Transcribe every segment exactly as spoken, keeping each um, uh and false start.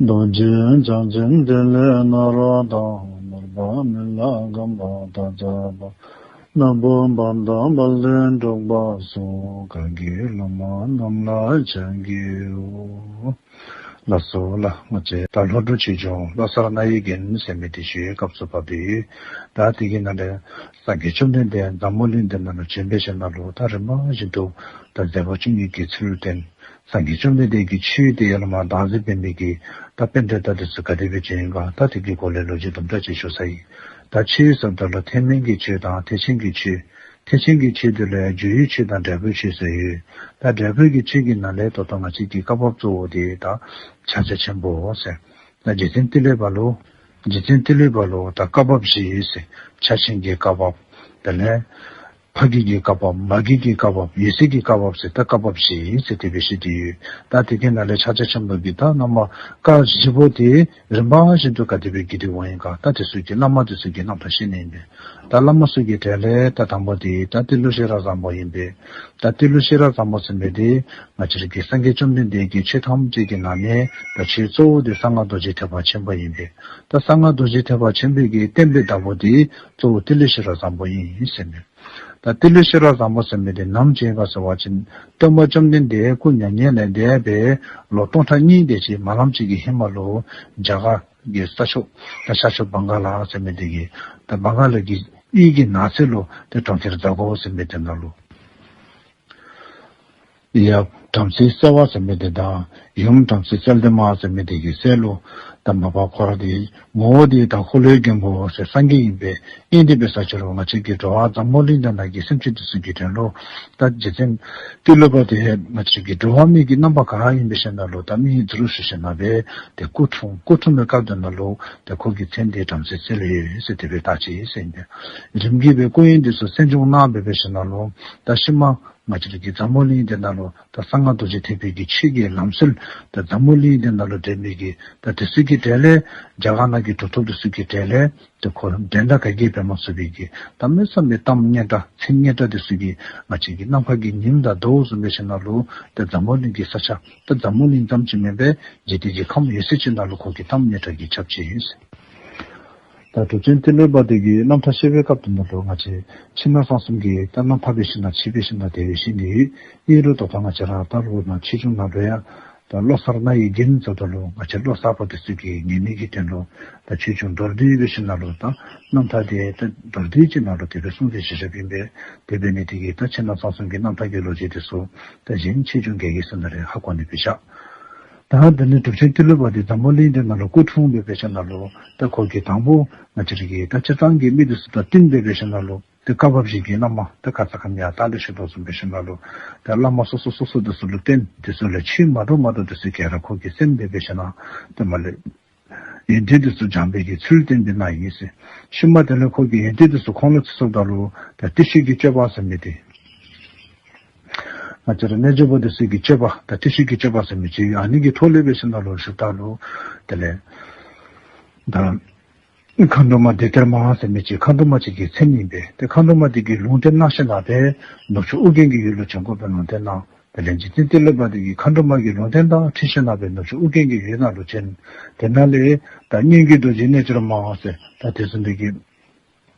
རྡོ་རྗེ་འཆང་ཆེན་ཏེ་ལོ་ནཱ་རོ་དང་། ནོར་བུ་མི་ལ་སྒམ་པོ་སྟག་ཚང་པ། སྣ་ཕུ་དཔལ་ལྡན་དཔལ་ལྡན་འབྲུག་པ་སོགས། བཀའ་བརྒྱུད་བླ་མ་རྣམས་ལ་ཕྱག་བགྱིའོ། ལགས་སོ་ལགས། ང་བཅས་ད་ལྷོ་འབྲུག་ཆོས་འབྱུང་བློ་གསར་རྣ་བའི་རྒྱན་ཟེར་མི་དེ་ཞུ་བའི་སྐབས་སུ་བབས་ཏེ་ཡོད། ད་དེ་གི་ནང་ལས་སངས་རྒྱས་བཅོམ་ལྡན་འདས་འཛམ་བུ་གླིང་འདི་ནང་ལུ་བྱོན་པའི་ཤུལ་ལུ་ད་རིམ་པ་བཞིན་དུ་ད་མཛད་པ་བཅུ་གཉིས་ཀྱི་ཚུལ་བསྟན། སངས་རྒྱས་བཅོམ་ལྡན་འདས་ཀྱི་ཆོས་དེ་ཡང་ལ་མ་བདག་འཛིན་འབད་མི་གི་ད་དཔེ་འདི་ད་དེ་ཚུ་ག་དེ་སྦེ་བྱོན་ཡི་ག། ད་དེ་གི་སྐོར་ལས་ལོ་རྒྱུས་དུམ་གྲ་ཅིག་ཞུ་ས་ཡི། ད་ཆོས་ཟེརཝ་ད་ལུ་ཐེག་དམན་གྱི་ཆོས་དང་ཐེག་ཆེན་གྱི་ཆོས། ཐེག་ཆེན་གྱི་ཆོས་དེ་ལུ་སྦྱོར་བའི་ཆོས་དང་འབྲས་བུའི་ཆོས་ཟེར་ཡོད། ད་འབྲས་བུའི་གི་ཆོས་ཀྱི་ནང་ལས་ད་ལྟོ་ང་བཅས་ཀྱི་བཀའ་བབས་གཙོ་བོ་དེ་ད་ཕྱག་རྒྱ་ཆེན་པོ་ཟེར། ད་རྗེ་བཙུན་ཏི་ལོ་པ་ལུ་རྗེ་བཙུན་ཏི་ལོ་པ་ལུ་ད་བཀའ་བབས་བཞི་ཟེར། ཕྱག་ཆེན་གྱི་བཀའ་བབས། དེ་ལས་ཕ་རྒྱུད་ཀྱི་བཀའ་བབས། མ་རྒྱུད་ཀྱི་བཀའ་བབས། འོད་གསལ་གྱི་བཀའ་བབས་ཟེར་ད་བཀའ་བབས་བཞི་ཟེར་དེ་སྦེ་བཤད་དེ་ཡོད། ད་དེ་གི་ནང་ལས་ཕྱག་རྒྱ་ཆེན་པོ་གི་ད་བླ་མ་བཀའ་བཞི་པོ་དེ་རིམ་པ་བཞིན་དུ་ག་དེ་སྦེ་བརྒྱུད་དེ་འོང་ཡི་ག། ད་དེ་ཚུ་གི་བླ་མ་དེ་ཚུ་གི་རྣམ་ཐར་བཤད་ནི་ཨིན་པས། ད་བླ་མ་ཚུ་གི་གྲས་ལས་ད་དང་པོ་དེ་ད་ཏི་ལོ་ཤེས་རབ་བཟང་པོ་ཨིན་པས། ད་ཏི་ལོ་ཤེས་རབ་བཟང་པོ་ཟེར་མི་དེ་ང་བཅས་ར་གི་སངས་རྒྱས་བཅོམ་ལྡན་འདས་ཀྱི་ཆོས་ཐམས་ཅད་ཀྱི་ནང་ནས་ད་ཆོས་གཙོ་བོ་དེ་གསང་སྔགས་རྡོ་རྗེ་ཐེག་པ་ཆེན་པོ་ཨིན་པས། ད་གསང་སྔགས་རྡོ་རྗེ་ཐེག་པ་ཆེན་པོའི་གི་བསྟན་པའི་བདག་པོ་དེ་གཙོ་བོ་ཏི་ལོ་ཤེས་རབ་བཟང་པོ་ཨིན་ཟེར་མས། ད་ཏི་ལོ་ཤེས་རབ་བཟང་པོ་ཟེར་མི་དེ་ནམ་བྱོན་པ་ཟེར་བ་ཅིན་སྟོན་པ་བཅོམ་ལྡན་འདས་སྐུ་མྱ་ངན་ལས་འདས་པའི་ལོ་སྟོང་ཕྲག་གཉིས་དེ་ཅིག་མ་ལམ་ཅིག་གི་ཧེ་མ་ལུ་རྒྱ་གར་གྱི་ས་ཕྱོགས་ད་ཤར་ཕྱོགས་བྷང་ག་ལ་ཟེར་མི་དེ་གི་ད་བྷང་ག་ལ་གི་དབུས་ཀྱི་ནགས་ཚལ་ལུ་ཏེ་གྲོང་ཁྱེར་ཛ་གོ་ཟེར་མི་དེ་ནང་ལུ་ཡབ་བྲམ་ཟེ་གསལ་བ་ཟེར་མི་དེ་དང་ཡུམ་བྲམ་ཟེ་གསལ་ལྡན་མ་ཟེར་མི་དེ་གི་སྲས་ལུ་ད་མ་པ་ཁོ་ར་དེ་ངོ་བོ་དེ་ད་འཁོར་ལོའི་མགོན་པོ་ཟེར་སངས་རྒྱས་ཨིན་པས། ཨིན་དེ་འབད་ས་ཅི་རུང་ང་བཅས་ཀྱི་འགྲོ་བ་འཛམ་བུ་གླིང་འདི་ནང་གི་སེམས་ཅན་དེ་ཚུ་གི་དོན་ལུ་ད་རྗེ་བཙུན་ཏི་ལོ་པ་དེ་ང་བཅས་ཀྱི་འགྲོ་བ་མི་གི་རྣམ་པ་ག་ར་ཨིན་པའི་ཤུལ་ལུ་ད་མི་ཡི་རྫུ་རུ་ཞུ་ཞིནམ་ལས་ཏེ་སྐུ་འཁྲུངས། སྐུ་འཁྲུངས་པའི་སྐབས་དེ་ནང་ལུ་ཏེ་ཁོ་གི་མཚན་དེ་བྲམ་ཟེ་གསལ་ཡོད་ཟེར་དེ་སྦེ་བཏགས་ཅི་ཟེར་ཨིན་པས། རིམ་གྱིས་སྦེ་སྐུ་དབོན་དེ་ཚུ་གསན་སྦྱོང་གནང་སྦེ་འབད་ཞིནམ་ལས་ད་ཤུལ་མ་ང་བཅས་ར་གི་འཛམ་བུ་གླིང་འདི་ནང་ལུ་ད་གསང་སྔགས་རྡོ་རྗེ་ཐེག་པའི་གི་ཆོས་ཀྱི་ལམ་སྲོལ་ད་འཛམ་བུ་གླིང་འདི་ནང་ལུ་འདྲེན་མི་གི་ད་དེ་ཚུ་གི་གྲས་ལས་རྒྱ་གར་ནང་གི་གྲུབ་ཐོབ་དེ་ཚུ་གི་གྲས་ལས་ད་ཁོ་འགྲན་ཟླ་ག་གིས་འབད་མ་ཚུགས་པའི་གི་ད་མི་བསམ་པའི་གཏམ་སྙན་གྲགས་མཚན་སྙན་གྲགས་དེ་ཚུ་གིས་ང་བཅས་ཀྱི་ནམ་མཁའ་གི་ཉིམ་དང་ཟླཝ་བཟུམ་སྦེ་ཞིནམ་ལས་ད་འཛམ་བུ་གླིང་གི་ས་ཆ་ད་འཛམ་བུ་གླིང་ཙམ་ཅིག་མེན་པར་འཇིག་རྟེན་གྱི་ཁམས་ཡོད་ཚད་ཅིག་ནང་ལུ་ཁོ་གི་གཏམ་སྙན་གྲགས་ཀྱིས་ཁྱབ་ཅི་ཟེར། ད་གྲུབ་ཆེན་ཏི་ལོ་པ་དེ་གི་རྣམ་ཐར་བཤད་པའི་སྐབས་དེ་ནང་ལུ་ང་བཅས་ཕྱི་ནང་གསང་གསུམ་གྱི་ད་རྣམ་ཐར་འབད་ཞིནམ་ལས་ཕྱི་འབད་ཞིནམ་ལས་དེ་སྦེ་བཤད་ནི་ཡོད། ཨིན་རུང་ད་ལྟོ་ང་བཅས་ར་ད་ལུ་ནཱ་ཆོས་འབྱུང་ནང་ལུ་ཡང་ད་བློ་གསར་རྣ་བའི་རྒྱན་ཟེརཝ་ད་ལུ་ང་བཅས་བློ་གསར་པ་དེ་ཚུ་གིས་ཉན་ནི་གི་དོན་ལུ་ད་ཆོས་འབྱུང་མདོར་བསྡུས་འབད་ཞིནམ་ལས་ད་རྣམ་ཐར་དེ་ད་མདོར་བསྡུས་ཅིག་ནང་ལུ་དེ་སྦེ་གསུངས་ཏེ་བཞག་བཞགཔ་ཨིན་པས། དེ་འབད་ནི་དེ་གིས་ད་ཕྱི་ནང་གསང་གསུམ་གྱི་རྣམ་ཐར་གྱི་ལོ་རྒྱུས་དེ་ཚུ་ད་གཞན་ཆོས་འབྱུང་ག་གིས་ཟེར་ན་རེ་ཧ་གོ་ནི་སྦེ་བཞག། ད་དེ་ནི་གྲུབ་ཆེན་ཏི་ལོ་པ་དེ་འཛམ་བུ་གླིང་འདི་ནང་ལུ་སྐུ་འཁྲུངས་སྦེ་འབད་ཞིནམ་ལས་ད་ཁོ་གིས་དང་པོ་ང་བཅས་ར་གི་ད་སྤྱིར་བཏང་གི་མི་དེ་ཚུ་དང་བསྟུན་སྦེ་འབད་ཞིནམ་ལས་ཏེ་བཀའ་བབས་བཞི་གི་བླ་མ་ད་ཁ་ཙ་ཁ་ཉིནམ་ཡར་ལྟག་ལས་ཞུ་དོ་བཟུམ་འབད་ཞིནམ་ལས་ད་བླ་མ་སོ་སོ་སོ་སོ་དེ་ཚུ་ལུ་བསྟེན། དེ་ཚུ་ལས་ཆོས་མ་འདྲཝ་མ་འདྲཝ་དེ་ཚུ་ག་ར་ཁོ་གིས་གསན་སྦེ་འབད་ཞིནམ་ལས་ཏེ་མ་ལས་ཡོན་ཏན་དེ་ཚུ་སྦྱངས་པའི་གི་ཚུལ་བསྟན་ཏེ་གནང་ཡི་ཟེར། ཤུལ་མ་དེ་ལས་ཁོ་གིས་ཡོན་ཏན་དེ་ཚུ་ཁོང་ལུ་ཚུད་སོངམ་ད་ལུ་ད་བརྟུལ་ཞུགས་ཀྱི་སྤྱོད་པ་ཟེར་མི་དེ་ང་བཅས་ར་རྣལ་འབྱོར་པ་དེ་ཚུ་གི་སྤྱོད་པ་ད་བརྟུལ་ཞུགས་ཀྱི་སྤྱོད་པ་ཟེར་མི་ཅིག་ཨ་ནི་གི་ཐོག་ལས་འབད་ཞིནམ་ལས་ཞུཝ་ད་ལུ་དེ་ལས་ད་མཁའ་འགྲོ་མ་བདེ་སྟེར་མ་ཟེར་མི་ཅིག་མཁའ་འགྲོ་མ་ཅིག་གི་མཚན་ཨིན་པས། ཏེ་མཁའ་འགྲོ་མ་དེ་གིས་ལུང་བསྟན་གནང་ཞིནམ་ལས་ནུབ་ཕྱོགས་ཨོ་རྒྱན་གྱི་ཡུལ་ལུ་བྱོན་དགོ་པའི་ལུང་བསྟན་གནང་། དེ་ལས་རྗེ་བཙུན་ཏི་ལོ་པ་དེ་གིས་མཁའ་འགྲོ་མ་གི་ལུང་བསྟན་དང་འཁྲིལ་ཞིནམ་ལས་ནུབ་ཕྱོགས་ཨོ་རྒྱན་གྱི་ཡུལ་ནང་ལུ་བྱོན། དེ་ནང་ལས་ད་སྙན་བརྒྱུད་རྡོ་རྗེ་རྣལ་འབྱོར་མ་ཟེར་ད་དེ་ཚུ་འདི་གིས་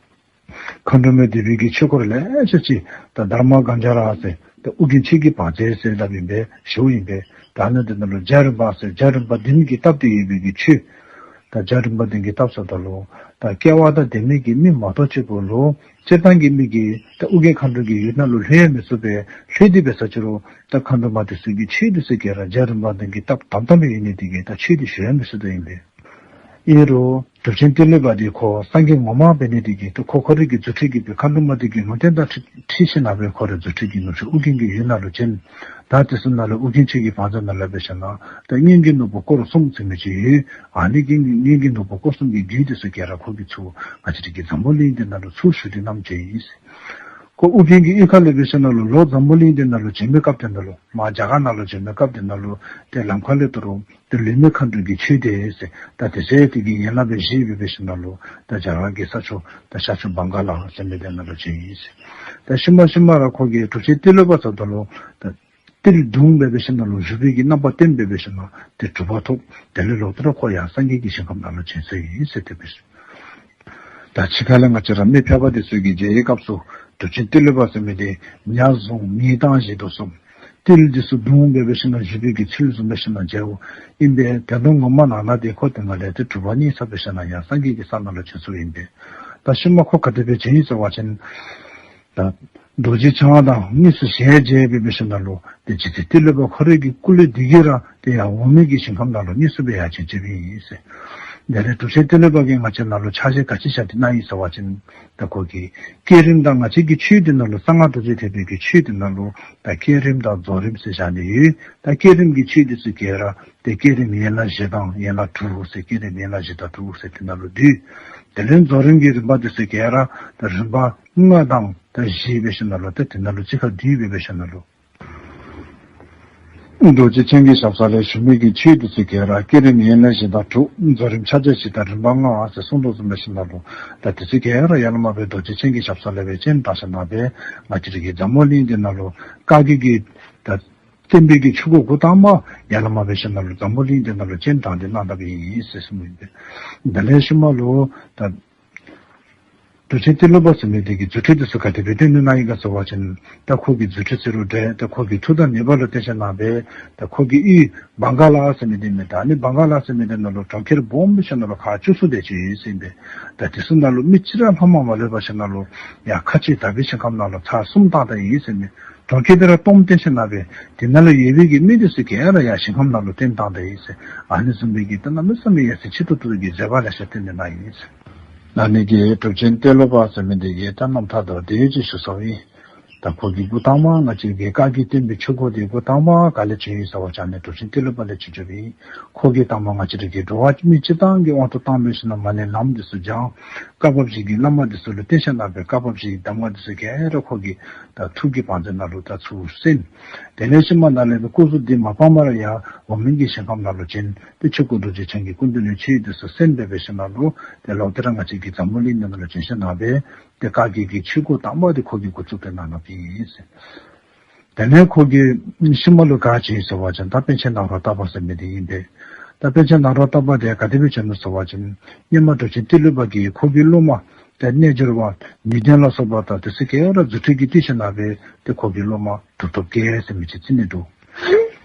མཁའ་འགྲོ་མའི་སྡེ་པའི་གི་ཆོས་སྐོར་ལེ་ཤ་ཅིག་ད་དྷརྨ་གཉྫ་ར་ཟེར་ད་ཨོ་རྒྱན་ཆོས་ཀྱི་བང་མཛོད་ཟེར་སླབ་ཨིན་པས། ཞུཝ་ཨིན་པས། ད་ནི་དེ་ནང་ལུ་རྒྱ་རིམ་པ་ཟེར་རྒྱ་རིམ་པ་བདུན་གྱིས་བཏབ་སྟེ་ཡོད་པའི་གི་ཆོས། ད་རྒྱ་རིམ་པ་བདུན་གྱིས་བཏབ་སོངམ་ད་ལུ་ད་སྐྱེ་བ་དང་ལྡན་མི་གི་མི་མ་གཏོགས་གཅིག་པོ་ལུ་སྤྱིར་བཏང་གི་མི་གིས་ད་ཨོ་རྒྱན་མཁའ་འགྲོ་གི་ཡུལ་ནང་ལུ་ལྷོད་ཡང་མི་ཚུགས་པས། ལྷོད་དེ་འབད་ས་ཅི་རུང་ད་མཁའ་འགྲོ་མ་དེ་ཚུ་གིས་ཆོས་དེ་ཚུ་ག་ར་རྒྱ་རིམ་པ་བདུན་གྱིས་བཏབ་བཏབ་བཏབ་ཡོད་ནི་དེ་གིས་ད་ཆོས་དེ་ཞུ་ཡང་མི་ཚུགས་དོ་ཨིན་པས། ཨིན་རུང་གྲུབ་ཆེན་ཏི་ལོ་པ་དེ་ཁོ་སངས་རྒྱས་ངོ་མ་འབད་ནི་དེ་གིས་ད་ཁོ་ཁོ་རའི་གི་རྫུ་འཕྲུལ་གྱིས་སྦེ་མཁའ་འགྲོ་མ་དེ་གི་ལུང་བསྟན་དང་འཁྲིལ་འཁྲིལ་ཞིནམ་ལས་ཁོ་རའི་རྫུ་འཕྲུལ་གྱིས་ནུབ་ཕྱོགས་ཨོ་རྒྱན་གྱི་ཡུལ་ནང་ལུ་བྱོན། ད་དེ་ཚུ་ནང་ལུ་ཨོ་རྒྱན་ཆོས་ཀྱི་བང་མཛོད་ནང་ལུ་འབད་ཞིནམ་ལས་ད་སྙན་བརྒྱུད་ནོར་བུ་སྐོར་གསུམ་ཟེར་མི་ཅིག་ཡོད། ཨ་ནི་གི་སྙན་བརྒྱུད་ནོར་བུ་སྐོར་གསུམ་གྱི་རྒྱུད་དེ་ཚུ་ག་ར་ཁོ་གིས་ཚུར་ང་བཅས་ར་གི་འཛམ་བུ་གླིང་འདི་ནང་ལུ་ཚུར་ཞུ་སྟེ་གནངམ་ཅིག་ཨིན། ཁོ་ཨོ་རྒྱན་གྱི་གཡུས་ཁ་ལས་འབད་ཞིནམ་ལས་ལོག་འཛམ་བུ་གླིང་འདི་ནང་ལུ་བྱོན་པའི་སྐབས་དེ་ནང་ལུ་མར་རྒྱ་གར་ནང་ལུ་བྱོན་པའི་སྐབས་དེ་ནང་ལུ་ཏེ་ལམ་ཁ་ལས་ད་རུང་ཏེ་ལུས་མེད་མཁའ་འགྲོ་གི་ཆོས་སྡེ་ཟེར་ད་དེ་ཚུ་དེ་གི་ཡན་ལག་སྦེ་བཞེས་སྦེ་འབད་ཞིནམ་ལས་ད་རྒྱ་གར་གྱི་ས་ཕྱོགས་ད་ཤར་ཕྱོགས་བྷང་ག་ལ་ཟེར་མི་དེ་ནང་ལུ་བྱོན་ཡི་ཟེར། ད་ཤུལ་མ་ཤུལ་མ་ར་ཁོ་གིས་གྲུབ་ཆེན་ཏི་ལོ་པ་ཟེརཝ་ད་ལུ་ད་ ཏིལ་བརྡུང་འབད་འབད་ཞིནམ་ལས་བཞུགས་པའི་གི་རྣམ་པ་བསྟན་འབད་འབད་ཞིནམ་ལས་ཏེ་གྲུབ་པ་ཐོབ། དེ་ལས་ལོག་སྟེ་ར་ཁོ་ཡང་སངས་རྒྱས་ཀྱི་ཞིང་ཁམས་ནང་ལུ་བྱོན་སོ་ཡི་ཟེར་དེ་སྦེ་ཞུ། ད་ཕྱི་ཁ་ལས་ང་བཅས་ར་མི་ཕལ་པ་དེ་ཚུ་གིས་མཇལ་བའི་སྐབས་སུ་གྲུབ་ཆེན་ཏི་ལོ་པ་ཟེར་མི་དེ་ཉ་བཟུང་མིའི་སྟངས་བཞིན་དུ་བཟུང་། ཏིལ་དེ་ཚུ་བརྡུང་འབད་འབད་ཞིནམ་ལས་བཞུགས་པའི་གི་ཚུལ་བཟུང་འབད་ཞིནམ་ལས་མཇལཝ་ཨིན་པས། ད་དུང་ངོ་མ་ནང་ན་དེ་ཁོ་དེ་ནང་ལས་ཏེ་གྲུབ་པ་བརྙེས་ཚར་འབད་ཞིནམ་ལས་ཡང་སངས་རྒྱས་ཀྱི་ས་ནང་ལུ་བྱོན་སོ་ཨིན་པས། ད་ཤུལ་མ་ཁོ་ག་དེ་སྦེ་བྱོན་ཡི་ཟེར་བ་ཅིན་ད་རྡོ་རྗེ་འཆང་དང་དངོས་སུ་ཞལ་མཇལ་འབད་འབད་ཞིནམ་ལས་ཏེ་རྗེ་བཙུན་ཏི་ལོ་པ་ཁོ་རའི་གི་སྐུ་ལུས་འདི་གིས་ར་ཏེ་ཡར་འོག་མིན་གྱི་ཞིང་ཁམས་ནང་ལུ་དངོས་སུ་སྦེ་ཡར་བྱོན་བྱོནམ་ཨིན་ཟེར། དེ་ལས་གྲུབ་ཆེན་ཏི་ལོ་པ་གིས་ང་བཅས་ནང་ལུ་ཕྱག་བཞེས་ག་ཅི་བཞག་སྟེ་གནང་ཡི་ཟེར་བ་ཅིན་ད་ཁོ་གིས་བསྐྱེད་རིམ་དང་ང་བཅས་ཀྱི་ཆོས་འདི་ནང་ལུ་གསང་སྔགས་རྡོ་རྗེ་ཐེག་པའི་གི་ཆོས་འདི་ནང་ལུ་ད་བསྐྱེད་རིམ་དང་རྫོགས་རིམ་ཟེར་བཞག་ནི་ཡོད། ད་བསྐྱེད་རིམ་གྱི་ཆོས་འདི་ཚུ་ག་ར་ཏེ་བསྐྱེད་རིམ་ཡན་ལག་བཞི་དང་ཡན་ལག་དྲུག་ཟེར་བསྐྱེད་རིམ་ཡན་ལག་བཞི་དང་དྲུག་ཟེར་དེ་ནང་ལུ་འདུས། དེ་ལས་རྫོགས་རིམ་གྱི་རིམ་པ་འདི་ཚུ་ག་ར་ད་རིམ་པ་ལྔ་དང་ད་བཞི་འབད་ཞིནམ་ལས་ད་དེ་ནང་ལུ་གཅིག་ཁར་འདུས་འབད་འབད་ཞིནམ་ལས་རྡོ་རྗེ་འཆང་གི་ཞབས་ས་ལས་ཞུ་མི་གི་ཆོས་འདི་ཚུ་ག་ར་བསྐྱེད་རིམ་ཡན་ལག་བཞི་དང་དྲུག་རྫོགས་རིམ་ཕྱག་རྒྱ་བཞི་དང་རིམ་པ་ལྔ་ཟེར་གསུངས་དོ་བཟུམ་འབད་ཞིནམ་ལས་ད་འདི་ཚུ་ག་ར་ཡར་ལས་མར་སྦེ་རྡོ་རྗེ་འཆང་གི་ཞབས་ས་ལས་སྦེ་སྤྱན་དྲངས་ཞིནམ་ལས་ང་བཅས་རའི་གི་འཛམ་བུ་གླིང་འདི་ནང་ལུ་བཀའ་བརྒྱུད་ཀྱི་ད་བསྟན་པའི་གི་ཆུ་འགོ་འགོ་དང་པ་ཡར་ལས་མར་འབད་ཞིནམ་ལས་འཛམ་བུ་གླིང་འདི་ནང་ལུ་སྤྱན་དྲངས་ཏེ་གནང་དཔ་ཨིན་ཟེར་གསུངམ་ཨིན་པས། དེ་ལས་ཤུལ་མ་ལུ་ད་གྲུབ་ཆེན་ཏི་ལོ་པ་ཟེར་མི་དེ་གིས་རྫུ་འཕྲུལ་དེ་ཚུ་ག་དེ་སྦེ་སྟོན་ཏེ་གནང་ཡི་ག་ཟེར་བ་ཅིན་ད་ཁོ་གི་རྫུ་འཕྲུལ་ཟེར་རུང་འདྲ། ད་ཁོ་གི་མཐུ་དང་ནུས་པ་ལུ་བརྟེན་ཞིནམ་ལས་ད་ཁོ་གི་ཡུལ་བང་ག་ལ་ཟེར་མི་དེ་མེན་ད་ནི་བང་ག་ལ་ཟེར་མི་དེ་ནང་ལུ་གྲོང་ཁྱེར་སྦོམ་སྦེ་ཞིནམ་ལས་ཁག་བཅུ་གསུམ་དེ་ཅིག་ཡོད་ཟེར་ཨིན་པས། ད་དེ་ཚུ་ནང་ལུ་མི་གཅིག་ར་ལྷག་མ་མ་ལུས་པར་ཞིནམ་ལས་ཡར་ཁ་ཆེ་དག་པའི་ཞིང་ཁམས་ནང་ལུ་ཚར་གསུམ་བཏང་ད་ཡི་ཟེར་ཨིན་པས། གྲོང་ཁྱེར་དེ་ར་སྟོངམ་བཏོན་ཞིནམ་ལས་དེ་ནང་ལུ་ཡོད་པའི་གི་མི་དེ་ཚུ་ག་ར་ཡར་ཞིང་ཁམས་ནང་ལུ་བཏོན་བཏང་ད་ཡི་ཟེར། ཨ་ནི་བཟུམ་སྦེ་གི་ད་གནམ་མེད་ས་མེད་ཡ་མཚན་ཆེ་ཏོག་ཏོ་གི་མཛད་པ་ལེ་ཤ་སྟོན་ཏེ་གནང་ཡི་ཟེར། ཨ་ནི་གི་གྲུབ་ཆེན་ཏེ་ལོ་པ་ཟེར་མི་དེ་གིས་ད་རྣམ་ཐར་དང་དེ་ཅིག་ཞུ་སོ་ཡི། ད་ཁོ་གིས་འགོ་དང་པ་ང་བཅས་ཀྱི་བཀའ་བརྒྱུད་བསྟན་པའི་ཆུ་འགོ་དེ་འགོ་དང་པ་ག་ལས་བྱོན་ཡི་ཟེར་བ་ཅིན་ཨ་ནི་གྲུབ་ཆེན་ཏེ་ལོ་པ་ལས་བྱོན་བྱོནམ་ཨིན། ཁོ་གིས་དང་པ་ང་བཅས་རའི་གི་འགྲོ་བ་མི་སྤྱིར་བཏང་གི་དབང་དུ་བཏང་འབད་ཞིནམ་ལས་མ་ཎི་ལམ་དེ་ཚུ་སྦྱངས། བཀའ་བབས་བཞི་གི་བླ་མ་དེ་ཚུ་ལུ་བརྟེན་ཞིནམ་ལས་བཀའ་བབས་བཞི་གི་གདམས་ངག་དེ་ཚུ་ག་ར་ཁོ་གིས་ད་ཐུགས་ཀྱི་བང་མཛོད་ནང་ལུ་ད་ཚུར་གསན། དེ་ལས་ཤུལ་མ་ནཱ་ལས་སྐུ་གཟུགས་འདི་མ་སྤངས་པར་ཡར་འོག་མིན་གྱི་ཞིང་ཁམས་ནང་ལུ་བྱོན་ཏེ་ཆོས་སྐུ་རྡོ་རྗེ་འཆང་གི་སྐུ་མདུན་ལས་ཆོས་དེ་ཚུ་གསན་འབད་འབད་ཞིནམ་ལས་དེ་ལོག་སྟེ་ར་ང་བཅས་ཀྱི་འཛམ་བུ་གླིང་འདི་ནང་ལུ་བྱོན་ཞིནམ་ལས་ཏེ་བཀའ་བརྒྱུད་ཀྱི་ཆོས་འགོ་དང་པ་དེ་ཁོ་གིས་འགོ་བཙུགས་ཏེ་གནང་གནངམ་ཨིན་ཟེར། དེ་ལས་ཁོ་གིས་ཤུལ་མ་ལུ་ག་བྱོན་ཡི་ཟེར་བ་ཅིན་ད་པཎ་ཆེན་ནཱ་རོ་ཏ་པ་ཟེར་མི་དེ་ཨིན་པས། ད་པཎ་ཆེན་ནཱ་རོ་ཏ་པ་དེ་ག་དེ་སྦེ་བྱོན་ནུག་ཟེར་བ་ཅིན་སྔོན་མ་གྲུབ་ཆེན་ཏེ་ལོ་པ་གིས་ཁོ་གི་སློབ་མ་ཏེ་རྣལ་འབྱོར་པ་ནུས་ལྡན་ལ་སོགས་པ་དང་དེ་ཚུ་ག་ར་རྫུ་འཕྲུལ་གྱིས་བཏུལ་ཞིནམ་ལས་ཏེ་ཁོ་གི་སློབ་མ་གྲུབ་ཐོབ་རྒྱལ་ཟེར་མི་ཅིག་བརྩི་ནི་འདུག།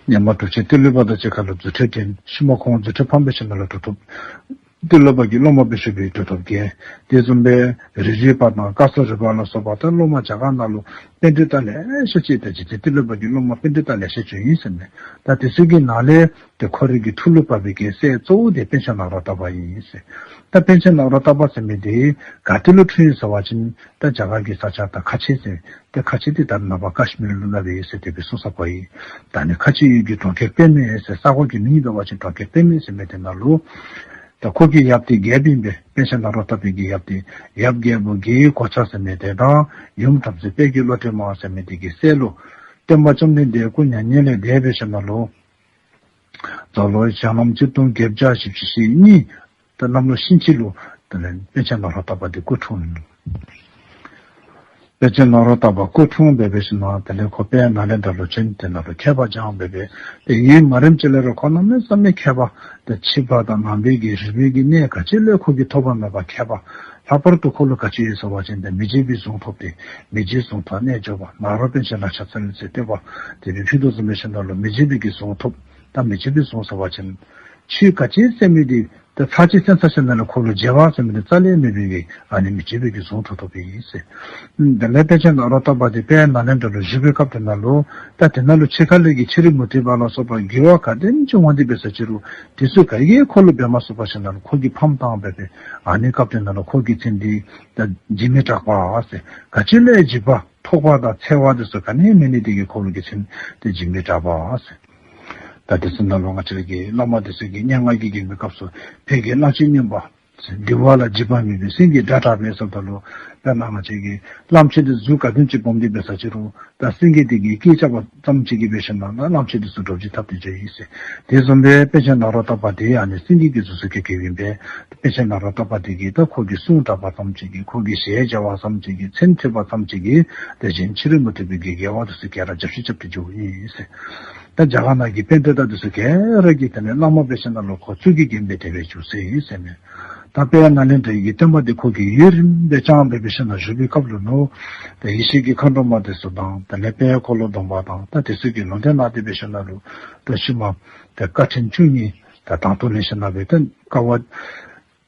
སྔོན་མ་གྲུབ་ཆེན་ཏེ་ལོ་པ་དང་གཅིག་ཁར་ལུ་རྫུ་འཕྲུལ་འགྲན། ཤུལ་མ་ཁོང་རྫུ་འཕྲུལ་ཕམ་འབད་ཞིནམ་ལས་གྲུབ་ཐོབ། ཏེ་ལོ་པ་གི་སློབ་མ་སྦེ་བཞུགས་པའི་གྲུབ་ཐོབ་རྒྱལ། དེ་བཟུམ་སྦེ་རི་རི་པ་དང་ཀ་སོ་རི་པ་ལ་སོགས་པ་ད་སློབ་མ་རྒྱ་གར་ནང་ལུ་པཎྜི་ཏ་ལེ་ཤ་ཅིག་ད་རྗེ་བཙུན་ཏེ་ལོ་པ་གི་སློབ་མ་པཎྜི་ཏ་ལེ་ཤ་བྱོན་ཡི་ཟེར་ཨིན་མས། ད་དེ་ཚུ་གི་ནང་ལས་ཏེ་ཁོ་རའི་གི་ཐུགས་ལུ་བབས་པའི་གི་སྲས་གཙོ་བོ་དེ་པཎ་ཆེན་ནཱ་རོ་ཏ་པ་ཨིན་ཟེར། ད་པཎ་ཆེན་ནཱ་རོ་ཏ་པ་ཟེར་མི་དེ་ག་ཏེ་ལུ་འཁྲུངས་ཡི་ཟེར་བ་ཅིན་ད་རྒྱ་གར་གྱི་ས་ཆ་ད་ཁ་ཆེ་ཟེར། ཏེ་ཁ་ཆེ་དེ་ད་ནངས་པ་ཀཱཤ་མིར་ལུ་སླབ་ཨིན་ཟེར་དེ་སྦེ་གསུངས་ས་གོ་ཡི། ད་ནི་ཁ་ཆེ་ཡུལ་གྱི་གྲོང་ཁྱེར་དཔེ་མེད་ཟེར་ས་གོ་གི་མིང་འབད་བ་ཅིན་གྲོང་ཁྱེར་དཔེ་མེད་ཟེར་མི་དེ་ནང་ལུ་ད་ཁོ་གི་ཡབ་དེ་རྒྱལཔོ་ཨིན་པས། པཎ་ཆེན་ནཱ་རོ་ཏ་པའི་གི་ཡབ་དེ་ཡབ་རྒྱལ་པོ་དགེ་བའི་གོ་ཆ་ཟེར་མི་དེ་དང་ཡུམ་བྲམ་ཟེ་དཔལ་གྱི་བློ་གྲོས་མ་ཟེར་མི་དེ་གི་སྲས་ལུ་སྟོན་པ་བཅོམ་ལྡན་འདས་སྐུ་མྱ་ངན་ལས་འདས་པའི་ཤུལ་ལུ་ད་ལོ་ཞང་ལམ་ཆིག་སྟོང་བརྒྱད་བརྒྱ་བཞི་བཅུ་ཞེ་གཉིས་ད་གནམ་ལོ་ཤིང་བྱི་ལུ་དེ་ལས་པཎ་ཆེན་ནཱ་རོ་ཏ་པ་དེ་སྐུ་འཁྲུངས་ནུག། པཎ་ཆེན་ནཱ་རོ་ཏ་པ་སྐུ་འཁྲུངས་འབད་འབད་ཞིནམ་ལས་དེ་ལས་ཁོ་དཔལ་ནཱ་ལེནྡྲ་ལུ་བྱོན། དེ་ནང་ལུ་མཁས་པ་སྦྱངས་འབད་འབད་ཏེ་ཡུན་མ་རིངམ་ཅིག་ལས་ར་ཁོ་གནམ་མེད་ས་མེད་མཁས་པ་ད་ཕྱི་པ་དང་ནང་པའི་གི་རིག་པའི་གི་གནས་ག་ཅི་ལས་ཁོ་གིས་ཐོགས་པ་མེད་པ་མཁས་པ། ལྷག་པར་དུ་ཁོ་ལུ་ག་ཅི་ཡོད་ཟེར་བ་ཅིན་ཏེ་མི་བརྗེད་པའི་གཟུངས་ཐོབ་སྟེ་མི་བརྗེད་གཟུངས་ཐོབ་རྣལ་འབྱོར་པ་ནཱ་རོ་པཎ་ཆེན་ལག་ཆ་ཚ་ལེ་ཚེ་བསྟོད་པ་དེ་སྦེ་ཕུལ་དོ་བཟུམ་འབད་ཞིནམ་ལས་མི་བརྗེད་པའི་གི་གཟུངས་ཐོབ། ད་མི་བརྗེད་པའི་གཟུངས་ཟེར་བ་ཅིན་ཆོས་ག་ཅི་གསན་མི་དེ་ད་ཚར་གཅིག་གསན་ཚར་ཞིནམ་ལས་ཁོ་ལུ་བརྗེད་པ་ཟེར་མི་དེ་རྩ་ལས་མེད་པའི་གི་ཨ་ནི་མི་བརྗེད་པའི་གི་གཟུངས་ཐོབ་ཐོབ་པའི་ཨིན་ཟེར། དེ་ལས་པཎ་ཆེན་ནཱ་རོ་ཏ་པ་དེ་དཔལ་ནཱ་ལེནྡྲ་ལུ་བཞུགས་པའི་སྐབས་དེ་ནང་ལུ་ད་དེ་ནང་ལུ་ཕྱི་ཁ་ལས་ཀྱི་ཕྱི་རོལ་མུ་སྟེགས་པ་ལ་སོགས་པ་དགེ་བ་ག་དེམ་ཅིག་འོང་སྟེ་འབད་ས་ཅི་རུང་དེ་ཚུ་ག་གིས་ཁོ་ལུ་འབད་མ་ཚུགས་པར་ཞིནམ་ལས་ཁོ་གིས་ཕམ་བཏང་འབད་འབད་ཨ་ནི་སྐབས་དེ་ནང་ལུ་ཁོ་གི་མཚན་དེ་ད་འཇིགས་མེད་གྲགས་པ་ཟེར། ག་ཅི་ལས་འཇིགས་པ་ཐོགས་པ་དང་འཚེར་བ་དེ་ཚུ་ག་ནི་མེད་ནི་དེ་གིས་ཁོ་ལུ་གི་མཚན་དེ་འཇིགས་མེད་གྲགས་པ་ཟེར། ད་དེ་ཚུ་ནང་ལུ་ང་བཅས་ར་གི་བླ་མ་དེ་ཚུ་གིས་སྙན་ངག་གི་རྒྱན་གྱི་སྐབས་སུ་ཕས་ཀྱི་གླང་ཆེན་སྨྱོན་པ། འདི་བ་ལ་འཇིགས་པ་མེད་པའི་སེང་གེའི་སྒྲ་བསྒྲགས་པས་ཟེརཝ་ད་ལུ་དཔེར་ན་ང་བཅས་ཀྱིས་གླངམོ་ཆེ་འདི་གཟུགས་ག་དེམ་ཅིག་སྦོམ་སྟེ་འབད་ས་ཅི་རུང་ད་སེང་གེ་འདི་གིས་སྐད་རྐྱབ་པ་ཙམ་ཅིག་གིས་འབད་ཞིནམ་ལས་གླངམོ་ཆེ་འདི་ཚུ་འདྲོག་བྱེལ་འཐབ་སྟེ་འགྱོཝ་ཨིན་ཟེར། དེ་བཟུམ་སྦེ་པཎ་ཆེན་ནཱ་རོ་ཏ་པ་འདི་ཨ་ནི་སེང་གེ་གི་གཟུགས་སུ་གྱུར་གྱུརཝ་ཨིན་པས། པཎ་ཆེན་ནཱ་རོ་ཏ་པ་འདི་གིས་ད་ཁོ་གི་གསུང་གྲགས་པ་ཙམ་ཅིག་གིས་ཁོ་གི་ཞལ་མཇལ་བ་ཙམ་ཅིག་གིས་མཚན་ཐོས་པ་ཙམ་ཅིག་གིས་ཏེ་གཞན་ཕྱི་རོལ་མུ་སྟེགས་པའི་གི་རྒྱལ་བ་འདི་ཚུ་ག་ར་རྒྱབ་བཤུད་རྐྱབ་སྟེ་འགྱོཝ་ཨིན་ཟེར། ད་རྒྱ་གར་ནང་གི་པཎྜི་ཏ་འདི་ཚུ་ག་ར་གིས་དེ་ལས་བླ་མ་འབད་ཞིནམ་ལས་ཁོ་གཙུག་གི་རྒྱན་སྦེ་དེ་སྦེ་བཞུགས་ཟེར་ཨིན་ཟེར་མས། ད་དཔལ་ནཱ་ལེནྡྲའི་གི་སྟོན་པ་འདི་ཁོ་གིས་ཡུན་རིངམོ་སྦེ་བསྐྱངས་སྦེ་འབད་ཞིནམ་ལས་བཞུགས་པའི་སྐབས་ལུ་ནོ། ད་ཡེ་ཤེས་ཀྱི་མཁའ་འགྲོ་མ་འདི་ཚུ་དང་དེ་ལས་དཔལ་འཁོར་ལོ་སྡོམ་པ་དང་ད་འདི་ཚུ་གིས་ལུང་བསྟན་གནང་སྟེ་འབད་ཞིནམ་ལས་ད་ཤུལ་མ་ད་དཀའ་ཕྲན་བཅུ་གཉིས་ད་དང་དུ་ལེན་ཞིནམ་ལས་ད་དཀའ་བ་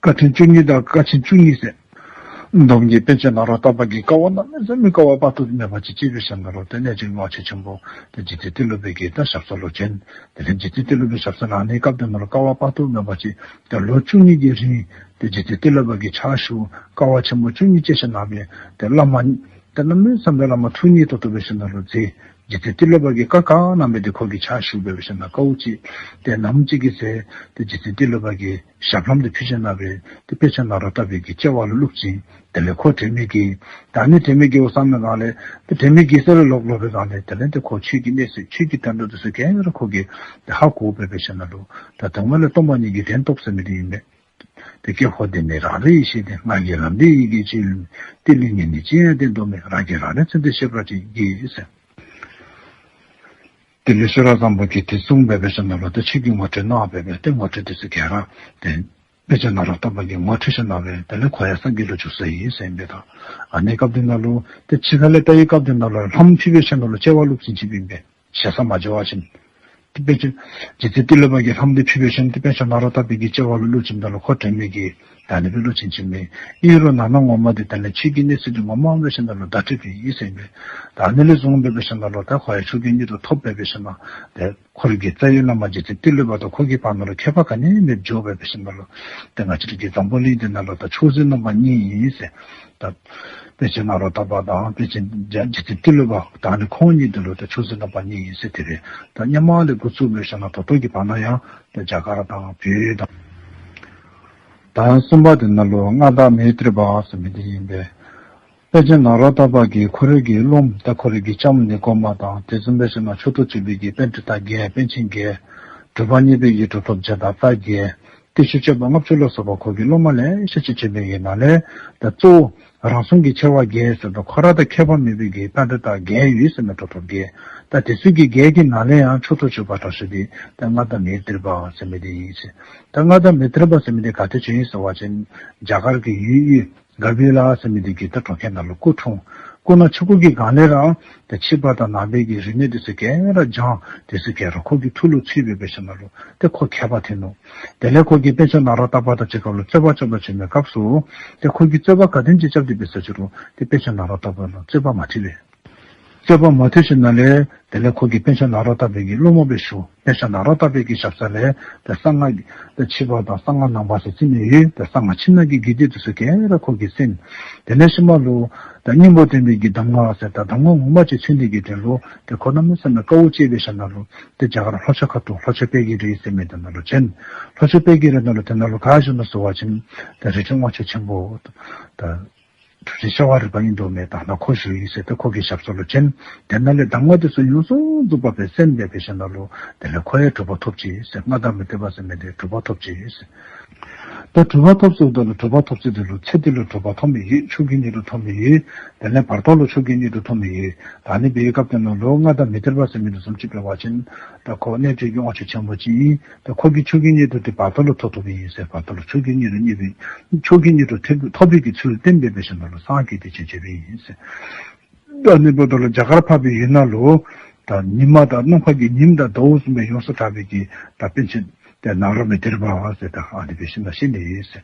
དཀའ་ཕྲན་བཅུ་གཉིས་དང་དཀའ་ཆེན་བཅུ་གཉིས་ཟེར། སྡོམ་གྱིས་པཎ་ཆེན་ནཱ་རོ་ཏ་པ་གིས་དཀའ་བ་གནམ་མེད་ས་མེད་དཀའ་བ་དཔག་ཏུ་མེད་པ་ཅིག་སྤྱད་འབད་ཞིནམ་ལས་ཏེ་གནས་བརྟན་དབང་ཕྱུག་ཆེན་པོ་ཏེ་རྗེ་བཙུན་ཏི་ལོ་པའི་གི་ད་ཞབས་ས་ལུ་བྱོན། དེ་ལས་རྗེ་བཙུན་ཏི་ལོ་པའི་ཞབས་ས་ལུ་ཨ་ནི་སྐབས་དེ་ནང་ལུ་དཀའ་བ་དཔག་ཏུ་མེད་པ་ཅིག་ཏེ་ལོ་བཅུ་གཉིས་ཀྱི་རིང་ཏེ་རྗེ་བཙུན་ཏི་ལོ་པ་གི་ཕྱག་ཞུ་དཀའ་བ་ཆེན་པོ་བཅུ་གཉིས་སྤྱད་ཞིནམ་ལས་ཏེ་བླ་མ་ཏེ་གནམ་མེད་ས་མེད་བླ་མ་ཐུགས་མཉེས་ཏོག་ཏོ་འབད་ཞིནམ་ལས་རྗེ་རྗེ་བཙུན་ཏི་ལོ་པ་གིས་བཀའ་ག་གནང་མི་འདི་ཁོ་གིས་ཕྱག་ཞུ་འབད་ཞིནམ་ལས་དཀའཝ་སྤྱད། ཏེ་ནམ་ཅིག་གི་ཚེ་ཏེ་རྗེ་བཙུན་ཏི་ལོ་པ་གིས་ཞབས་ལྷམ་འདི་ཕུད་ཞིནམ་ལས་ཏེ་པཎ་ཆེན་ནཱ་རོ་ཏ་པའི་གི་དཔྱལ་བ་ལུ་བླུགས་ཅི། དེ་ལས་ཁོ་དྲན་མེད་ཀྱིས་ད་ཨ་ནི་དྲན་མེད་ཀྱིས་འོང་ས་མེད་གང་ལས་ཏེ་དྲན་མེད་ཀྱིས་ཟེར་ལོག་ལོག་པའི་གང་ལས་དེ་ལས་ཏེ་ཁོ་ཆོས་ཀྱི་གནས་ཚུལ་ཆོས་ཀྱི་དོན་དག་འདི་ཚུ་ག་ར་ཁོ་གིས་ཏེ་ཧ་གོ་འབད་ཞིནམ་ལས་ད་དོན་ལས་སྟོང་པ་ཉིད་ཀྱི་དོན་རྟོགས་ཟེར་མི་འདི་ཨིན་པས། དེ་སྐད་ཧོ་དེ་ནི་རང་རིག་ཡེ་ཤེས་ཏེ། ངག་གི་ལམ་འདི་ཡིད་ཀྱིས་ཆོས་ལས་མིན། ཏི་ལི་ངེས་ནི་ཅི་ཡང་བསྟན་དུ་མེད། རང་གིས་རང་རིག་མཚོན་དུ་ཤེས་པར་གྱིས་ཟེར། དེ་ལས་ཤེས་རབ་བཟང་པོ་གིས་དེ་གསུངས་འབད་ཞིནམ་ལས་ཏེ་ཆོས་ཀྱི་ངོ་སྤྲོད་གནང་འབད་ཏེ་ངོ་སྤྲོད་དེ་ཚུ་ག་ར་ཏེ་པཎ་ཆེན་ནཱ་རོ་ཏ་པ་གིས་ངོ་སྤྲོད་ཞིནམ་ལས་དེ་ལས་ཁོ་ཡང་སངས་རྒྱས་ལུ་བཞུགས་སོ་ཡི་ཟེར་ཨིན་པས། ད་ཨ་ནི་སྐབས་དེ་ནང་ལུ་ཏེ་ཕྱི་ཁ་ལས་བལྟ་བའི་སྐབས་དེ་ནང་ལུ་ལྷམ་ཕུད་འབད་ཞིནམ་ལས་དཔྱལ་བ་ལུ་བླུགས་ཅི་ཅིག་ཨིན་པས། ཞེ་ས་མ་འགྱོ་བ་ཅིན། ཏེ་པཎ་ཆེན་རྗེ་བཙུན་ཏི་ལོ་པ་གིས་ལྷམ་འདི་ཕུད་འབད་ཞིནམ་ཏེ་པཎ་ཆེན་ནཱ་རོ་ཏ་པའི་གི་དཔྱལ་བ་ལུ་བླུགས་ཞིནམ་ད་ལུ་ཁོ་དྲན་མེད་ཀྱིས་ད་ཨ་ནི་སྦེ་བླུགས་ཅི་ཅིག་མས། ཨིན་རུང་ནང་ན་ངོ་མ་འདི་དེ་ལས་ཆོས་ཀྱི་གནས་ཚུལ་འདི་ངོ་མ་འབད་ཞིནམ་ད་ལུ་བརྡ་སྤྲོད་པའི་ཡིད་སེམས་སྦེ། ད་ཨ་ནི་ལས་བཟུང་འབད་ཞིནམ་ད་ལུ་ད་ཁོ་ཡང་ཆོས་ཀྱི་དངོས་གྲུབ་ཐོབ་འབད་ཞིནམ་ད་ཏེ་ཁོ་རའི་གི་རྩ་བའི་བླ་མ་རྗེ་བཙུན་ཏི་ལོ་པ་དང་ཁོ་གི་བར་ན་ལུ་ཁྱད་པར་ག་ནི་མེདཔ་འགྱོ་འབད་ཞིནམ་ད་ལུ་ཏེ་ང་བཅས་རའི་གི་འཛམ་བུ་གླིང་འདི་ནང་ལུ་ད་མཆོག་ཟན་རྣམ་པ་གཉིས་ཨིན་ཟེར། ད་པཎ་ཆེན་ནཱ་རོ་ཏ་པ་དང་པཎ་ཆེན་རྗེ་བཙུན་ཏི་ལོ་པ་ད་ཨ་ནི་ཁོང་གཉིས་འདི་ལུ་ད་མཆོག་ཟན་རྣམ་པ་གཉིས་ཨིན་ཟེར་དེ་སྦེ་ད་སྔོན་མ་ལས་འགོ་བཙུགས་འབད་ཞིནམ་ད་ད་ལྟོ་གི་བར་ན་ཡང་ད་རྒྱ་གར་དང་བོད་དང་ད་གསུམ་པ་འདི་ནང་ལུ་མངའ་བདག་མཻ་ཏྲི་པ་ཟེར་མི་འདི་ཨིན་པས། པཎ་ཆེན་ནཱ་རོ་ཏ་པ་གིས་ཁོ་རའི་གི་སློབམ་ད་ཁོ་རའི་གི་ལྕམ་ནི་གོ་མ་དང་དེ་བཟུམ་འབད་ཞིནམ་ད་མཆོག་ཏུ་གྱུར་པའི་གི་པཎྜི་ཏ་བརྒྱད་པཎ་ཆེན་བརྒྱད་གྲུབ་པ་བརྙེས་པའི་གི་གྲུབ་ཐོབ་བརྒྱ་དང་རྩ་བརྒྱད་བརྟུལ་ཞུགས་སྤྱོད་པ་ལྔ་བཅུ་ལ་སོགས་པ་ཁོ་གི་སློབ་མ་ལེ་ཤ་ཅིག་བྱོན་པའི་གི་ནང་ལས་ད་གཙོ་བོ་རང་སྲུང་གི་ཆེ་བ་བརྒྱད་ཟེར་ད་ཁོ་ར་དང་ཁྱད་པར་མེད་པའི་གི་པཎྜི་ཏ་བརྒྱད་ཡོད་ཟེར་མས། གྲུབ་ཐོབ་བརྒྱད། ད་དེ་ཚུ་གི་བརྒྱད་ཀྱི་ནང་ལས་ཡང་མཆོག་ཏུ་གྱུར་པ་དྲག་ཤོས་འདི་ད་མངའ་བདག་མཻ་ཏྲི་པ་ཟེར་མི་འདི་ཨིན་ཟེར། ད་མངའ་བདག་མཻ་ཏྲི་པ་ཟེར་མི་འདི་ག་ཏེ་བྱོན་ཡི་ཟེར་བ་ཅིན་རྒྱ་གར་གྱི་ཡུལ་དབུས་ག་བི་ལ་ཟེར་མི་འདི་གི་ད་གྲོང་ཁྱེར་ནང་ལུ་སྐུ་འཁྲུངས། སྐུ་ན་ཆུང་ཀུ་གི་སྒང་ལས་ར་ད་ཕྱི་པ་དང་ནང་པའི་གི་རིག་གནས་འདི་ཚུ་ག་ར་སྦྱངས། དེ་ཚུ་ག་ར་ཁོ་གི་ཐུགས་ལུ་ཚུད་འབད་ཞིནམ་ད་ལུ་ཏེ་ཁོ་མཁས་པ་ཐོན་ནུག། དེ་ལས་ཁོ་གིས་པཎ་ཆེན་ནཱ་རོ་ཏ་པ་དང་གཅིག་ཁར་ལུ་རྩོད་པ་རྩོདཔ་བྱིན་པའི་སྐབས་སུ་ཏེ་ཁོ་གིས་རྩོད་པ་ག་དེམ་ཅིག་རྐྱབ་སྟེ་འབད་ས་ཅི་རུང་ཏེ་པཎ་ཆེན་ནཱ་རོ་ཏ་པ་ལུ་རྩོད་པ་མ་ཐུབ་པས། རྩོད་པ་མ་ཐུབ་ཞིནམ་ལས་དེ་ལས་ཁོ་གིས་པཎ་ཆེན་ནཱ་རོ་ཏ་པའི་གི་སློབ་མ་སྦེ་ཞུ། པཎ་ཆེན་ནཱ་རོ་ཏ་པའི་གི་ཞབས་ས་ལས་ད་གསང་སྔགས་ད་ཕྱི་པ་དང་གསང་སྔགས་ནང་པ་ཟེར་རྩིས་ནི་ཡོད། ད་གསང་སྔགས་ཕྱི་ནང་གི་རྒྱུད་སྡེ་འདི་ཚུ་ག་ར་ཁོ་གིས་གསན། དེ་ལས་ཤུལ་མ་ལུ་ད་སྙིང་པོ་བསྟན་པའི་གི་གདམས་ངག་ཟེར་ད་གདམས་ངག་ངོ་མ་ཅིག་ཚུད་ནི་གི་དོན་ལུ་ཏེ་ཁོ་གནམ་མེད་ས་མེད་དཀའཝ་སྤྱད་འབད་ཞིནམ་ད་ལུ་ཏེ་རྒྱ་གར་ལྷོ་ཕྱོགས་ཁ་ཐུག་ལྷོ་ཕྱོགས་དཔལ་གྱི་རི་ཟེར་མི་དེ་ནང་ལུ་བྱོན། ལྷོ་ཕྱོགས་དཔལ་གྱི་རི་ནང་ལུ་དེ་ནང་ལུ་ག་བཞུགས་ནུག་ཟེར་བ་ཅིན་ད་རི་ཁྲོད་དབང་ཕྱུག་ཆེན་པོ་ད་གྲུབ་ཆེན་ཤ་བ་རི་པ་ཨིན་དོ་མེན་ད་ནཱ་ཁོ་བཞུགས་ཡི་ཟེར་ཏེ་ཁོ་གི་ཞབས་ས་ལུ་བྱོན། དེ་ནང་ལས་གདམས་ངག་འདི་ཚུ་ཡོངས་སུ་རྫོགས་པ་སྦེ་གསན་འབད་ཞིནམ་ད་ལུ་དེ་ལས་ཁོ་ཡང་གྲུབ་པ་ཐོབ་ཅི་ཟེར། མངའ་བདག་མཻ་ཏྲི་པ་ཟེར་མི་འདི་གྲུབ་པ་ཐོབ་ཅི་ཟེར། ད་གྲུབ་པ་ཐོབ་ཟེརཝ་ད་ལུ་གྲུབ་པ་ཐོབ་ཟེརཝ་ད་ལུ་ཚེ་འདི་ལུ་གྲུབ་པ་ཐོབ་མི་ཡོད། མཆོག་གི་དངོས་གྲུབ་ཐོབ་མི་ཡོད། དེ་ལས་བར་དོ་ལུ་མཆོག་གི་དངོས་གྲུབ་ཐོབ་མི་ཡོད། ད་ཨ་ནི་འབད་བའི་སྐབས་དེ་ནང་ལུ་མངའ་བདག་མཻ་ཏྲི་པ་ཟེར་མི་འདི་བཟུམ་ཅིག་འབད་བ་ཅིན་ད་ཁོ་གནས་བརྟན་གྱི་དབང་ཕྱུག་ཆེན་པོ་ཅིག་ཨིན། ད་ཁོ་གིས་མཆོག་གི་དངོས་གྲུབ་འདི་བར་དོ་ལུ་ཐོབ་ཐོབ་ཨིན་ཟེར། བར་དོ་ལུ་མཆོག་གི་དངོས་གྲུབ་བརྙེས་པའི་མཆོག་གི་དངོས་གྲུབ་ཐོབ་ཐོབ་པའི་གི་ཚུལ་བསྟན་འབད་ཞིནམ་ད་ལུ་སངས་རྒྱས་ཏེ་བྱོན་བྱོནམ་ཨིན་ཟེར། ད་ཨ་ནི་འབདཝ་ད་ལུ་རྒྱ་གར་འཕགས་པའི་ཡུལ་ནང་ལུ་ད་ཉི་མ་དང་ནམ་མཁའ་གི་ཉིམ་དང་ཟླཝ་བཟུམ་སྦེ་ཡོངས་སུ་གྲགས་པའི་གི་ད་པཎ་ཆེན་ཏེ་ནཱ་རོ་མཻ་ཏྲི་པ་ཟེར་ད་ཨ་ནི་འབད་ཞིནམ་ད་བཞུགས་ནི་ཨིན་ཟེར།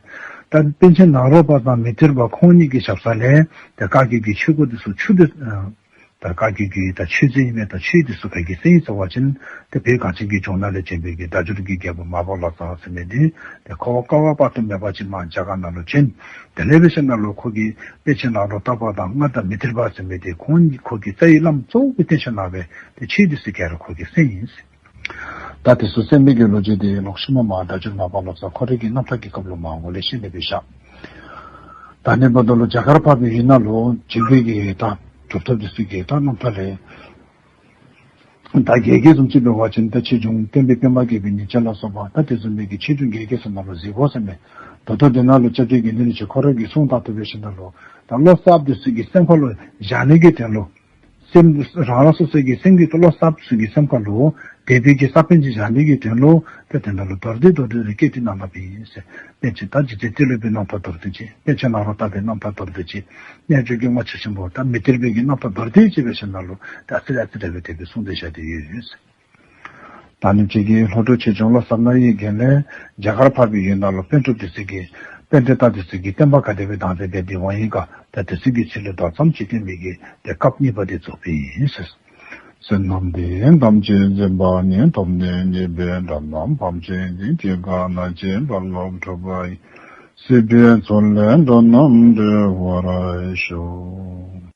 ད་པཎ་ཆེན་ནཱ་རོ་པ་དང་མཻ་ཏྲི་པ་ཁོང་གཉིས་ཀྱི་ཞབས་ས་ལས་ཏེ་བཀའ་བརྒྱུད་ཀྱི་ཆོས་སྐོར་འདི་ཚུ་ཆོས་འདི་ད་བཀའ་བརྒྱུད་ཀྱི་ད་ཆོས་ཚུལ་ཨིན་མས། ད་ཆོས་འདི་ཚུ་ག་གིས་གསན་ཡི་ཟེར་བ་ཅིན་ཏེ་བོད་གངས་ཅན་གྱི་ལྗོངས་ནང་ལས་བྱོན་པའི་གི་སྒྲ་སྒྱུར་གྱི་རྒྱལ་པོ་མར་པ་ལོ་ཙཱ་ཟེར་མི་འདི་ཏེ་ཁོ་བཀའ་བབས་དཔག་ཏུ་མེད་པ་ཅིག་མར་རྒྱ་གར་ནང་ལུ་བྱོན། དེ་ལས་འབད་ཞིནམ་ད་ལུ་ཁོ་གིས་པཎ་ཆེན་ནཱ་རོ་ཏ་པ་དང་མངའ་བདག་མཻ་ཏྲི་པ་ཟེར་མི་འདི་ཁོང་གཉིས་ཁོ་གི་རྩ་བའི་བླམ་གཙོ་བོ་སྦེ་བསྟེན་ཞིནམ་ད་སྦེ་ཏེ་ཆོས་འདི་ཚུ་ག་ར་ཁོ་གིས་གསན་ཡི་ཟེར། ད་དེ་ཚུ་གསན་མི་གི་ལོ་རྒྱུས་དེ་ལོག་ཤུལ་མ་མར་སྒྲ་སྒྱུར་མར་པ་ལོ་ཙཱ་ཁོ་རའི་གི་རྣམ་ཐར་གྱི་སྐབས་ལུ་མར་ངོ་ལེ་ཤ་ནི་སྦེ་བཞག། ད་ནི་འབདཝ་ད་ལུ་རྒྱ་གར་འཕགས་པའི་ཡུལ་ནང་ལུ་བྱིན་པའི་གི་ད་གྲུབ་ཐོབ་དེ་ཚུ་གི་ད་རྣམ་ཐར་ལས། ད་རྒྱས་རྒྱས་བཟུམ་ཅིག་འབད་བ་ཅིན་ད་ཆོས་འབྱུང་བསྟན་པའི་པདྨ་རྒྱས་པའི་ཉིན་བྱེད་ལ་སོགས་པ་ད་དེ་བཟུམ་མའི་གི་ཆོས་འབྱུང་རྒྱས་རྒྱས་ཚུ་ནང་ལུ་གཟིགས་དགོ་ཟེར་མས། ད་ལྟོ་དེ་ནང་ལུ་སྐྱབས་རྗེ་དགེ་འདུན་རིན་ཆེན་ཁོ་ར་གིས་གསུངས་དོ་བཟུམ་སྦེ་ཞིནམ་ལས་ད་བློ་གསརཔ་དེ་ཚུ་གི་སེམས་ཁ་ལུ་བཞག་ནི་གི་དོན་ལུ། སེམས་རང་རང་སོ་སོ་གི་སེམས་ཀྱི་བློ་གསརཔ་ཚུ་གི་སེམས་ཁ་ལུ་དད་པའི་གི་ས་བོན་ཅིག་བཞག་ནི་གི་དོན་ལུ་ད་དེ་ནང་ལུ་མདོར་བསྡུས་མདོར་བསྡུས་རེ་བསྐྱེད་དེ་གནང་ད་པས་ཟེར། པཎ་ཆེན་ད་རྗེ་བཙུན་ཏི་ལོ་པའི་རྣམ་ཐར་མདོར་བསྡུས་ཅིག། པཎ་ཆེན་ནཱ་རོ་ཏ་པའི་རྣམ་ཐར་མདོར་བསྡུས་ཅིག། རྣལ་འབྱོར་གྱི་རྔ་ཆེ་ཆེན་པོ་ད་མཻ་ཏྲི་པའི་གི་རྣམ་ཐར་མདོར་བསྡུས་ཅིག་སྦེ་ཞིནམ་ལས་ད་ཨ་ཙི་རེ་ཨ་ཙི་རེ་སྦེ་དེ་སྦེ་གསུངས་ཏེ་བཞག་སྟེ་ཡོད་ཟེར། ད་ནི་ཁྱེད་ཀྱི་ལྷོ་འབྲུག་ཆོས་འབྱུང་བློ་གསརཔ་རྣ་བའི་རྒྱན་ལས་རྒྱ་གར་འཕགས་པའི་ཡུལ་ནང་ལུ་པཎ་གྲུབ་དེ་ཚུ་གི་པཎྜི་ཏ་དེ་ཚུ་གི་བསྟན་པ་ག་དེ་སྦེ་དར་ཏེ་འདི་འབདཝ་ཨིན་ག། ད་དེ་ཚུ་གི་ཚུལ་ལུ་དོགས་ཙམ་ཅིག་སྟོན་པའི་གི་དེ་སྐབས་གཉིས་པ་དེ་རྫོགས་པས་ཟེར། བསོད་ནམས་འདི་ཡིས་ཐམས་ཅད་གཟིགས་པ་ཉིད། ཐོབ་ནས་ཉེས་པའི་དགྲ་རྣམས་ཕམ་བྱས་ཏེ། སྐྱེ་རྒ་ན་འཆིའི་རྦ་ཀློང་འཁྲུགས་པ་ཡི། སྲིད་པའི་མཚོ་ལས་འགྲོ་རྣམས་སྒྲོལ་བར་ཤོག།